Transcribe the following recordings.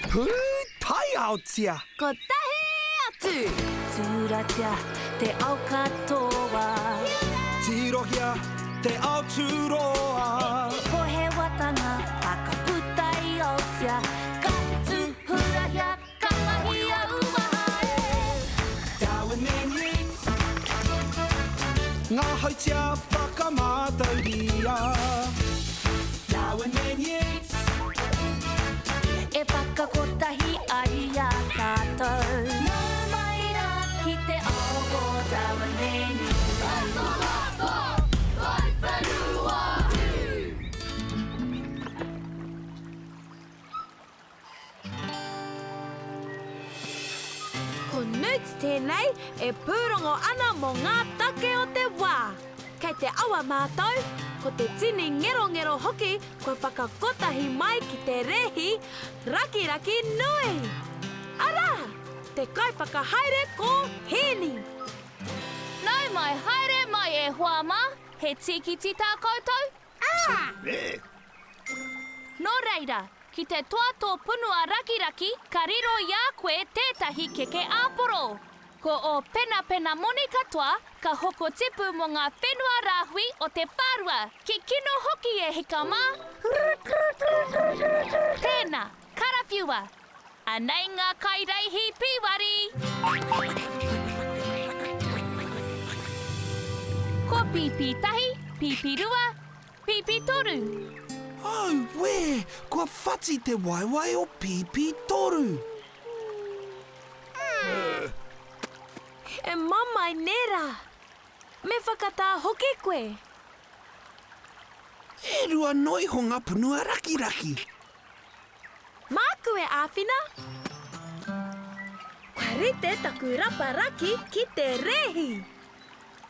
Pūtaiaotia! Kotahi atu! Tūratia te ao katoa. Tirohia te ao tūroa. Ko he watanga whakaputa i Aotea. Ka tūhurahia, ka mahia uaha e. Darwin and Yeats. Ngā hautia whakamātauria. Darwin and Yeats. E whakakotahi ai i a tātou. Nau mai rā ki te ao o Darwin and Yeats. Ko Newts tēnei e pūrongo ana mō ngā take o te wā. Kei te awa mātou, ko te tini ngerongero hoki kua whakakotahi mai ki te rēhi rakiraki nui! Arā, te kaiwhakahaere ko Hēni! Nau mai, haere mai e hoa mā, he tīkiti tā koutou? Nō reira, ki te toa tō punua rakiraki ka riro i a koe tētahi keke āporo. Ko ō penapena moni katoa ka hoko tipu mō ngā whenua rāhui o te whārua, kikino hoki e hika mā! Tēnā, karawhiua! Anei ngā kaireihi pīwari! Ko Pīpī tahi, Pīpī rua, Pīpī toru. Auē! Kua whati te waewae o Pīpī toru! He mamae nē rā. Me whakatā hoki koe. E rua noa iho ngā punua rakiraki. Māku e āwhina. Kua rite taku rapa raki ki te rēhi.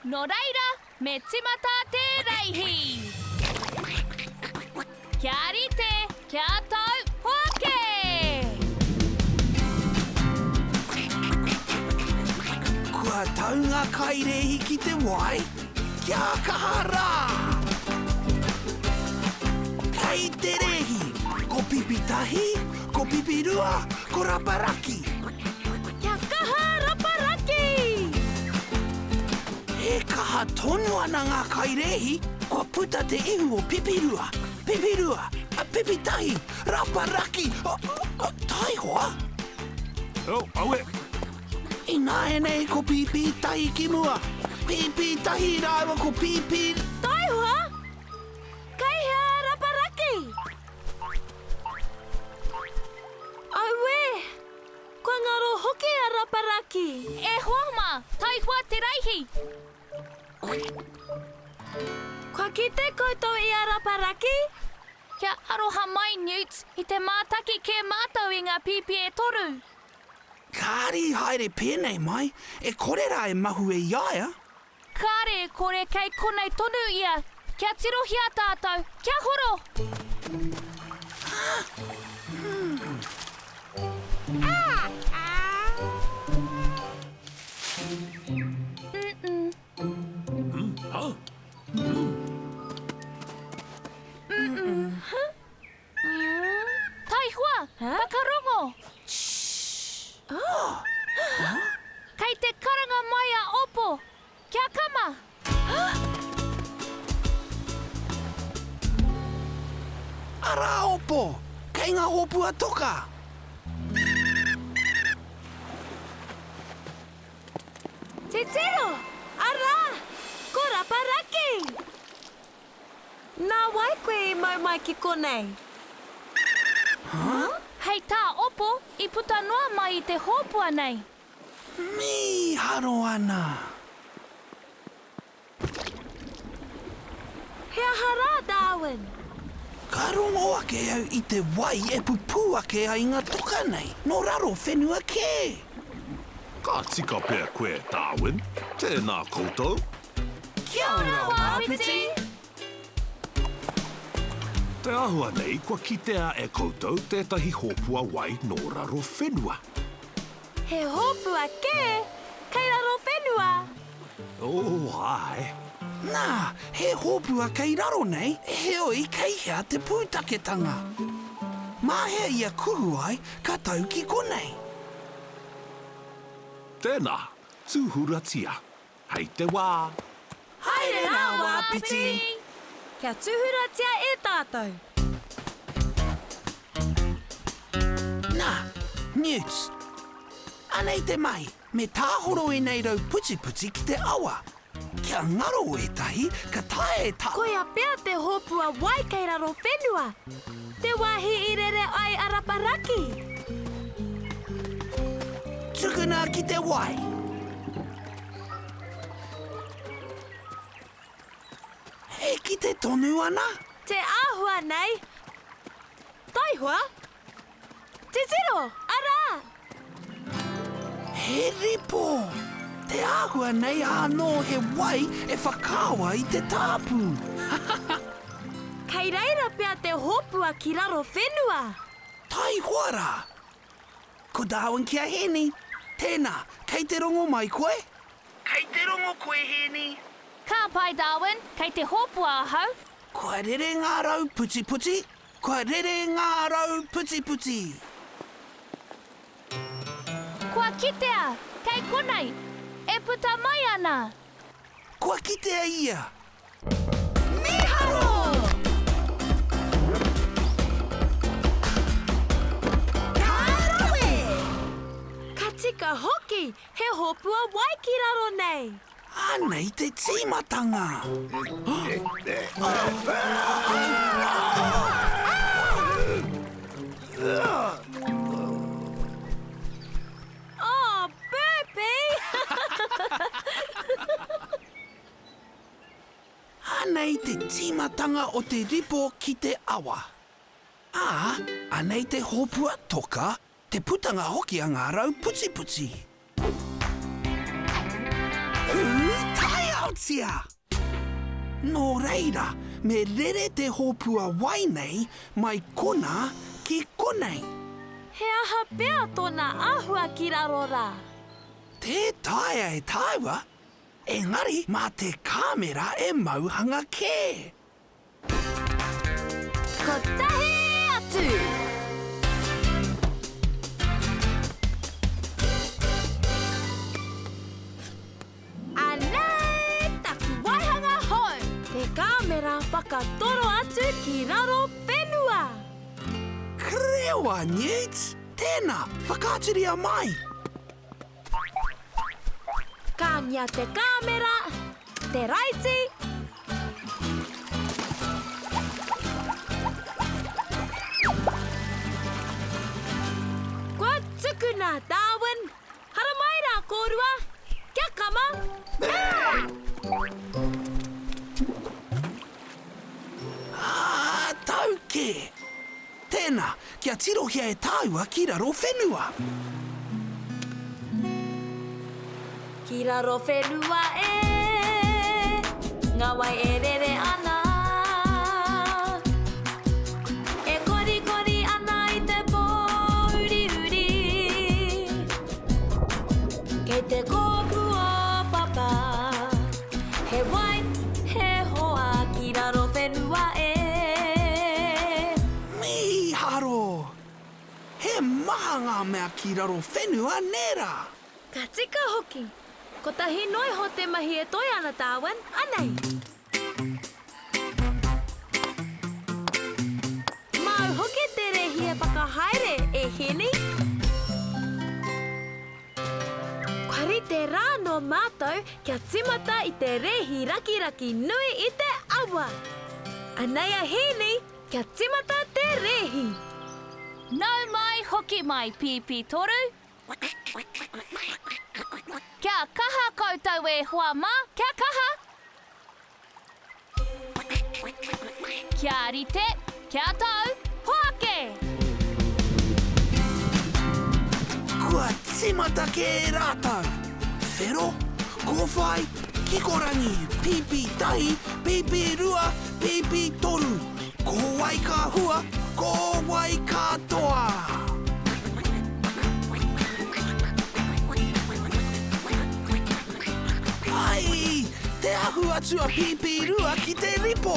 Nō reira, me timata te reihi! Kia rite, kia tau, hoake! Kua tau ngā kairēhi ki te wai? Kia kaha rā! Kei te rēhi, ko Pipitahi, ko Pipirua, ko Raparaki. Kia kaha Raparaki! E kaha tonu ana ngā kairēhi, kua puta te ihu o Pipirua, Pipirua, Pipitahi, Raparaki, taihoa! Oh, aue! Ināianei ko Pīpī Tahi ki mua. Pīpī Tahi rāua ko Pīpī. Taihoa! Kei hea a Raparaki? Auē! Kua ngaro hoki a Raparaki! E hoa mā, taihoa te raihi! Kua kite koutou i a Raparaki? Kia aroha mai, Newt, i te mātaki kē mātou i ngā pīpī e toru. Kāre i haere pēnei mai, e kore rā e mahue i a ia. Kāre e kore kei konei tonu ia. Kia tirohia tātou, kia horo! Taihoa! Whakarongo! Kei te karanga mai a Opo! Kia kama! Arā Opo! Kei ngā hōpua toka! Titiro! Arā! Ko Raparaki! Nā wai koe i mau mai ki konei? Huh? Hei tā Opo, i puta noa mai i te hōpua nei. Mīharo ana! He aha rā, Darwin? Ka rongo ake au i te wai e pupū ake ai ngā toka nei, nō raro whenua kē. Ka tika pea koe, Darwin. Tēnā koutou. Kia ora, Wāpiti! Te āhua nei kua kitea e koutou tētahi hōpua wai nō raro whenua. He hōpua kē kei raro whenua? Oh, āe. Nā, he hōpua kei raro nei, heoi kei hea te pūtaketanga? Mā hea ia kuhu ai ka tau ki konei? Tēnā, tūhuratia. Hei te wā. Haere rā, Wāpiti! Kia tūhuratia e tātou. Nā, Newts. Anei te mahi, me tāhoro ēnei rau putiputi ki te awa. Kia ngaro ētahi, ka taea e tā. Koia pea te hōpua wai kei raro whenua, te wāhi i rere ai a Raparaki. Tukuna ki te wai. E kite tonu ana? Te āhua nei. Taihoa. Titiro, arā! He ripo! Te āhua nei ānō he wai e whakawa i te tāpū. Kei reira pea te hōpua ki raro whenua. Taihoa rā! Ko Darwin ki a Hēni. Tēnā, kei te rongo mai koe? Kei te rongo koe, Hēni? Ka pai, Darwin, kei te hōpua ahau. Kua rere ngā rau putiputi, Kua rere ngā rau putiputi. Kua kitea, kei konei, e puta mai ana. Kua kitea ia. Mīharo! Ka rawe! Ka tika hoki, he hōpua wai ki raro nei. Anei te tīmatanga! Oh, Burpee! Anei te tīmatanga o te ripo ki te awa. Ā, anei te hōpua toka, te putanga hoki a ngā rau putiputi. Pūtaiaotia! Nō reira, me rere te hōpua wai nei mai konā ki konei. He aha pea tōna āhua ki raro rā? Tē taea e tāua, engari mā te kāmera e mauhanga kē. Kotahi atu! Anei taku waihanga hou! Te kāmera whakatoro atu ki raro whenua! Krewa, Newt! Tēnā, whakaaturia mai! Kāngia te kāmera, te raiti. Kua tukuna, Darwin! Haramai rā kōrua! Kia kama! Ā, tau kē! Tēnā, kia tirohia e tāua ki raro whenua. Ki raro whenua e, ngā wai e rere ana. E korikori ana i te pōuriuri. Kei te kōpū o Papa, he wai, he hoa ki raro whenua e. Mīharo! He maha ngā mea ki raro whenua nē rā? Ka tika hoki! Kotahi noa iho te mahi e toe ana Darwin, anei! Māu hoki te rēhi e whakahaere, e Heni! Kua rite rā nō mātou kia tīmata i te rēhi rakiraki nui i te awa! Anei a Heni! Kia timata te rēhi! Nau mai hoki mai Pīpī Toru! Kia kaha koutou e hoa mā, kia kaha! Kia rite, kia tau, hoake! Kua timata kē rātou! Whero, kōwhai, kikorangi, pīpī tahi, pīpī rua, Pīpī toru, ko wai ka hua, ko wai ka toa? Ai! Te ahu atu a Pīpīrua ki te ripo!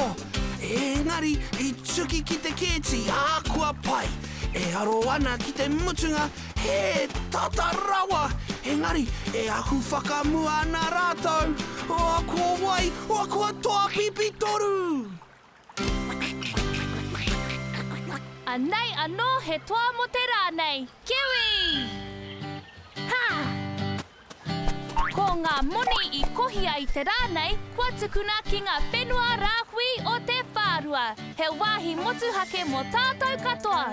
Engari, i tuki ki te kēti, ā, kua pai! E aro ana ki te mutunga, he tata rawa! Engari, e ahu whakamua ana rātou! Oh, ko wai? Oh, kua toa pipitoru! Anei anō he toa mō te rā nei, Kiwi! Ha! Ko ngā moni i kohia i te rā nei kua tukuna ki ngā whenua rāhui o te whārua, he wāhi motuhake mō tātou katoa.